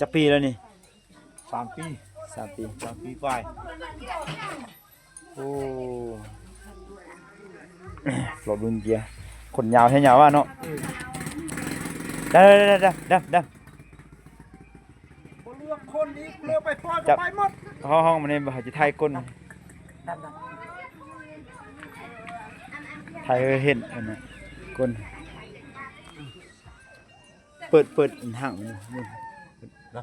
ຈັກປີແລ້ວນີ້? ສາມປີ ສາມປີ ສາມປີປາຍ. ໂອ້ ລໍລຸ້ນເກຍ ຂົນຍາວແທ້ຍາວວ່າເນາະ. ເອີ ດຳ ດຳ ດຳ ດຳ ດຳ. ບໍ່ເລືອກຄົນອີກ ເລືອກໄປປ່ອຍກໍໄປໝົດ. ຫ້ອງ ຫ້ອງມັນນີ້ ເຮົາຊິຖ່າຍກົ້ນ ຖ່າຍໃຫ້ເຫັນອັນນັ້ນ ກົ້ນ. ເປີດ ເປີດຫ້າງມັນ ເນາະ.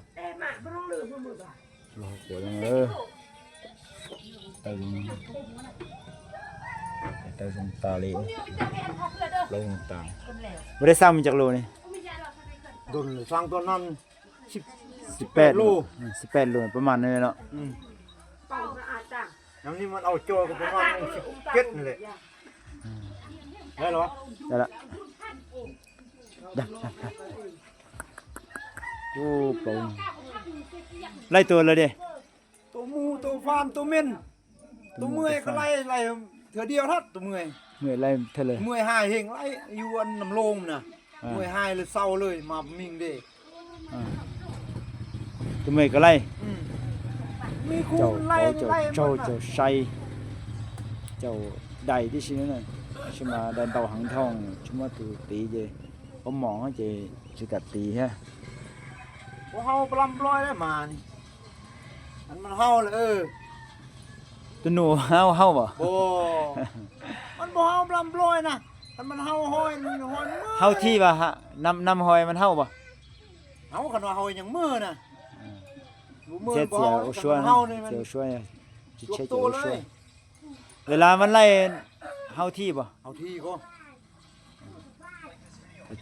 ລໍໂກຍເດີ ໄຕລົງ ໄຕລົງຕາເລ ລົງຕາ. ບໍ່ໄດ້ສ້າງມີຈັກໂລນີ້? ດົນສ້າງຕອນນັ້ນ ສິບ ສິບແປດໂລ ໂລ ອືມ ສິບແປດໂລ ປະມານນັ້ນແຫຼະເນາະ. ອືມ ຢ່າງນີ້ມັນເອົາຈ່ອຍກໍປະມານສິບເຈັດນີ້ແຫຼະ. ອືມ ໄດ້ແລ້ວວະ? ໄດ້ລະ. ໂອ້ ປາ ໄລ່ໂຕລະເດ ໂຕໝູ່ ໂຕຟານ ໂຕເມັນ ໂຕເມື່ອຍກໍໄລ່ ໄລ່ເທື່ອດຽວທັດ ໂຕເມື່ອຍ ເມື່ອຍໄລ່ເທື່ອເລີຍ ເມື່ອຍຫາຍເຮງໄລ່ຢູ່ອັນນ້ຳໂລງນະ. ອ່າ ເມື່ອຍຫາຍເລີຍ ເຊົາເລີຍ ມາມີງເດ. ອ່າ ໂຕເມື່ອຍກໍໄລ່. ອືມ ມີຄູໄລ່ ເຈົ້າ ໄລ່ ເຈົ້າ ເຈົ້າໄຊ ເຈົ້າໄດ້ຕິຊິນັ້ນນະ ຊິມາດັນເຕົາຫາງທອງ ຊິມາຖືຕີເຈ ບໍ່ມອງເຈ ຊິກັດຕີແທ້. ບໍ່ເຫົ່າປະລຳປະລອຍໄດ້ໝານີ້ ມັນ ມັນເຫົ່າແລ້ວ. ເອີ ໂຕໜູເຫົ່າ ເຫົ່າບໍ່? ບໍ່ ມັນບໍ່ເຫົ່າປະລຳປະລອຍນະ. ຄັນມັນເຫົ່າຫອຍ ມັນຫອຍເມື່ອ ເຫົ່າທີ່ວ່າ ນຳ ນຳຫອຍມັນເຫົ່າບໍ່? ເຫົ່າ ຄັນວ່າເຫົ່າຍັງເມື່ອນະ. ເອີ ບໍ່ເມື່ອ ເຈັດ ບໍ່ເຫົ່າ ເສຍໂອຊວນ ເຫັນມັນເຫົ່ານີ້ ມັນ ເສຍໂອຊວນ ຈວບໂຕເລີຍ. ເວລາມັນໄລ່ເຫົ່າທີ່ບໍ່? ເຫົ່າທີ່ກໍ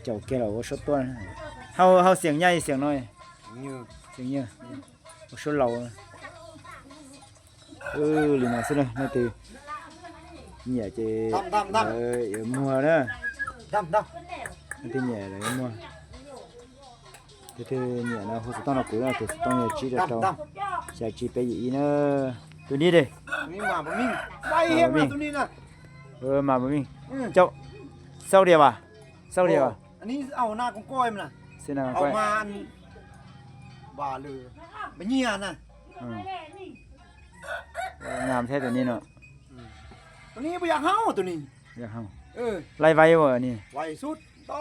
ເຈົ້າແກ່ລາວບໍ່ສົດຕົວະ ເຫົ່າ ເຫົ່າສຽງໃຫຍ່ສຽງນ້ອຍ? ເຫຍື້ອ ສຽງເຫຍື້ອ ອືມ ບໍ່ສົດລາວ. ເອີ ລີນາຊິເນາະ ແມ່ນຕິ ເຫຍື້ອເຈ ດຳ ດຳ ດຳ ເອີ ເອີ ມົວເດີ ດຳ ດຳ ແມ່ນຕິ ເຫຍື້ອເລີຍ ມົວ. ເອີ ເອີ ເຫຍື້ອນະ ໂຫ ສະຕ້ອງເອົາກູເນາະ ໂຕສະຕ້ອງເຫຍື້ອຈີດເອົາ ດຳ ດຳ ເສຍຈີໄປອີເນາະ. ໂຕນີ້ເດ ນີ້ໝາບໍ່ມີ ໄວແຮງ ໝາບໍ່ມີ ນະ ໂຕນີ້ນະ. ເອີ ໝາບໍ່ມີ ອືມ ເຈົ້າ ຊອກດຽວຫວາ? ຊອກດຽວຫວາ? ໂອ້ ອັນນີ້ເອົາໜ້າກອງກ້ອຍມັນນະ ເສຍໜ້າກອງກ້ອຍ ເອົາມາອັນ ບາເຫຼື ບາເຫຍື້ອນະ. ອືມ ງາມແທ້ໂຕນີ້ເນາະ. ອືມ ໂຕນີ້ບໍ່ຢາກເຫົ່າ ໂຕນີ້ ຢາກເຫົ່າ. ເອີ ໄລ່ໄວບໍ່ອັນນີ້? ໄວສຸດ ໂດ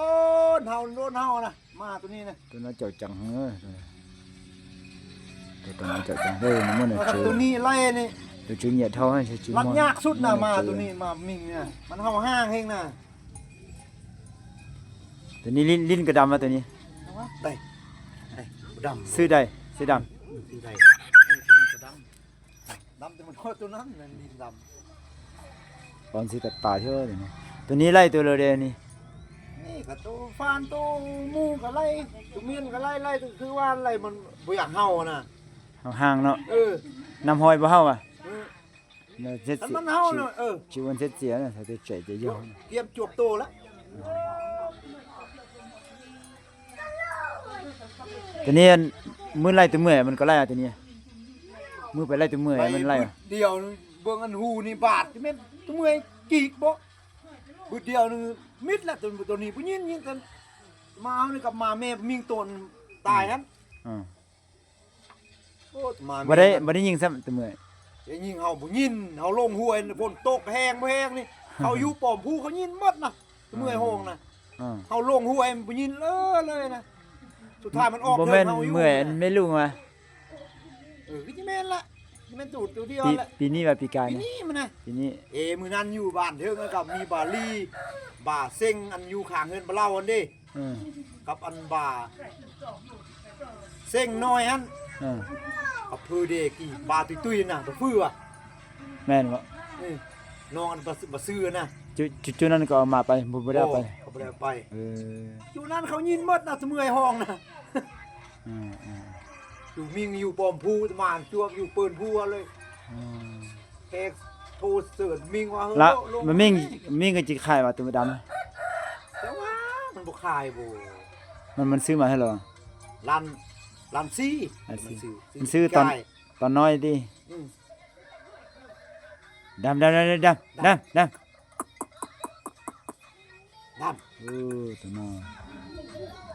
ນເຫົ່າ ໂດນເຫົ່ານະ ໝາໂຕນີ້ນະ. ໂຕນັ້ນເຈົ້າຈັງເອີ ໂຕນັ້ນເຈົ້າຈັງເອີ ມັນເຈີ ໂຕນີ້ໄລ່ນີ້ ໂຕຈື່ເຫຍື້ອເທົ່າໃຫ້ ລາດຍາກສຸດນະ ໝາໂຕນີ້ ໝາມິງນີ້ນະ ມັນເຫົ່າຫ້າງແຮງນະ. ໂຕນີ້ ລີ້ນ ລີ້ນກະດຳວ່າໂຕນີ້ ໄດ້ ໄດ້ ດຳ ຊື່ໄດ້ ຊື່ດຳ ອືມ ຊື່ໄດ້ ເອີ ໂຕນີ້ກະດຳ ດຳແຕ່ມັນໂຄດໂຕນັ້ນ ແມ່ນລີ້ນດຳ ຕອນຊິຕາຍເທື່ອນີ້. ໂຕນີ້ໄລ່ໂຕລະເດນີ້ ນີ້ກະໂຕຟານ ໂຕໝູກະໄລ່ ໂຕເມັນກະໄລ່ ໄລ່ຄືວ່າໄລ່ ມັນບໍ່ຢາກເຫົ່ານະ ເຫົ່າຫ້າງເນາະ. ເອີ ນຳຫອຍບໍ່ເຫົ່າຫວາ? ເອີ ເຮັດ ຄັນມັນເຫົ່າເນາະ ເອີ ຊິເປັນເຮັດເສຍນະ ຖ້າແຕ່ໃຈຈະຢູ່ ກຽມຈວບໂຕລະ. ຕອນນີ້ມື້ໄລ່ຕົວເມື່ອຍມັນກໍໄລ່ ຕອນນີ້ມື້ໄປໄລ່ຕົວເມື່ອຍມັນໄລ່ ບຶດດຽວ ເບິ່ງອັນຫູນີ້ບາດ ແມ່ນຕົວເມື່ອຍກີກບໍ່ ບຶດດຽວໜຶ່ງມິດລະ ຕົວ ຕົວນີ້ບໍ່ຍິງ ຍິງແຕ່ໝາເຮົານີ້ກັບໝາແມ່ຍິງໂຕນຕາຍຫັ້ນ. ອືມ ໂອ້ ມາ ບໍ່ໄດ້ ບໍ່ໄດ້ຍິງຊ້ຳ ຕະເມື່ອຍ ໄດ້ຍິງເຮົາບໍ່ຍິນ ເຮົາລົງຫ້ວຍ ຝົນຕົກແຮງບໍ່ແຮງນີ້ ເຂົາຢູ່ປ້ອມພູເຂົາຍິນໝົດນະ ຕະເມື່ອຍຫ້ອງນະ ເຮົາລົງຫ້ວຍບໍ່ຍິນເລີຍນະ ສຸດທ້າຍມັນອອກ ບໍ່ແມ່ນເມື່ອຍ ແມ່ນລຸງວ່າ ເອີ ຄືຊິແມ່ນລະ ຊິແມ່ນໂຕ ໂຕດຽວລະ ປີນີ້ວ່າປີກາຍ ປີນີ້ມັນນະ ປີນີ້ ເອ ມື້ນັ້ນຢູ່ບ້ານເທິງ ແລ້ວກໍມີບາລີ ບາເຊັງ ອັນຢູ່ຂ້າງເຮືອນປາເລົ່າຫັ້ນເດ້ ເອີ ກັບອັນບາເຊັງນ້ອຍຫັ້ນ ເອີ ກັບເພີເດກີ ບາຕຸ້ຍໆນະ ບໍ່ຄືວ່າ ແມ່ນບໍ່? ເອີ ນ້ອງອັນບາ ບາຊື່ນະ ຈຸ ຈຸ ຈຸນັ້ນກໍເອົາມາໄປ ບໍ່ ບໍ່ໄດ້ເອົາໄປ ບໍ່ ເຂົາບໍ່ໄດ້ເອົາໄປ ເອີ ຈຸນັ້ນເຂົາຍິນໝົດນະ ສະເມື່ອຍຫ້ອງນະ ເອີໆ ຢູ່ມິງຢູ່ປ້ອມພູຕະໝານຈວບຢູ່ເປີ້ນພູເລີຍ. ເອີ ແຂກໂທເຊີນມິງວ່າ ເອີ ລະ ໂລະ ມັນມິງ ມິງກໍຈິຂາຍວ່າຕົວດຳ ແຕ່ວ່າມັນບໍ່ຂາຍບໍ່ ມັນ ມັນຊື້ມາໃຫ້ລາວ ລ້ານ ລ້ານສີ່ ລ້ານສີ່ ມັນຊື້ ມັນຊື້ຕອນ ຕອນນ້ອຍຕິ. ອືມ ດຳ ດຳ ດຳ ດຳ ດຳ ດຳ ດຳ ເອີ ຕົວນ້ອຍ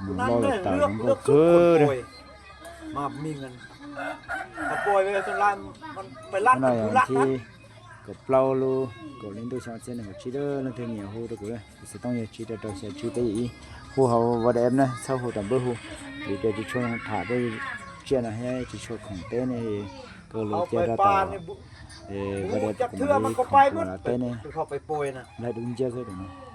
ມັນເວົ້າແລ້ວຕາຍ ມັນບໍ່ຄືເດ້ ມາມີເງິນ ເຂົາປ່ອຍໄວ້ສ່ວນຫຼາຍ ມັນໄປລັກ ມັນ ຜູ້ລັກ ທີ່ ກໍເປົ່າໂລ ກໍຫຼິ້ນໂຕຊອນເຊັ່ນກັບຊີເດີ ເລື່ອງເທື່ອເຫຍໂຫດະໂກເດີ ສະຕ້ອງຢ່າຊີດະໂຕເຊຍຊີໄປອີ ໂຫເຮົາບໍ່ໄດ້ແອບນະ ເຊົາໂຫຕາມເບີໂຫ ດີແຕ່ທີ່ຊວນຖ້າໄດ້ເຈຍນະ ໃຫ້ທີ່ຊວນຂອງເຕ້ນີ້ ກໍໂລເຈຍດາຕາ ເອີ ບໍ່ໄດ້ ມັນກໍໄປໝົດ ເຕ້ນີ້ ເຂົາໄປປ່ອຍນະ ໄດ້ດຸນເຈຍເທື່ອເນາະ.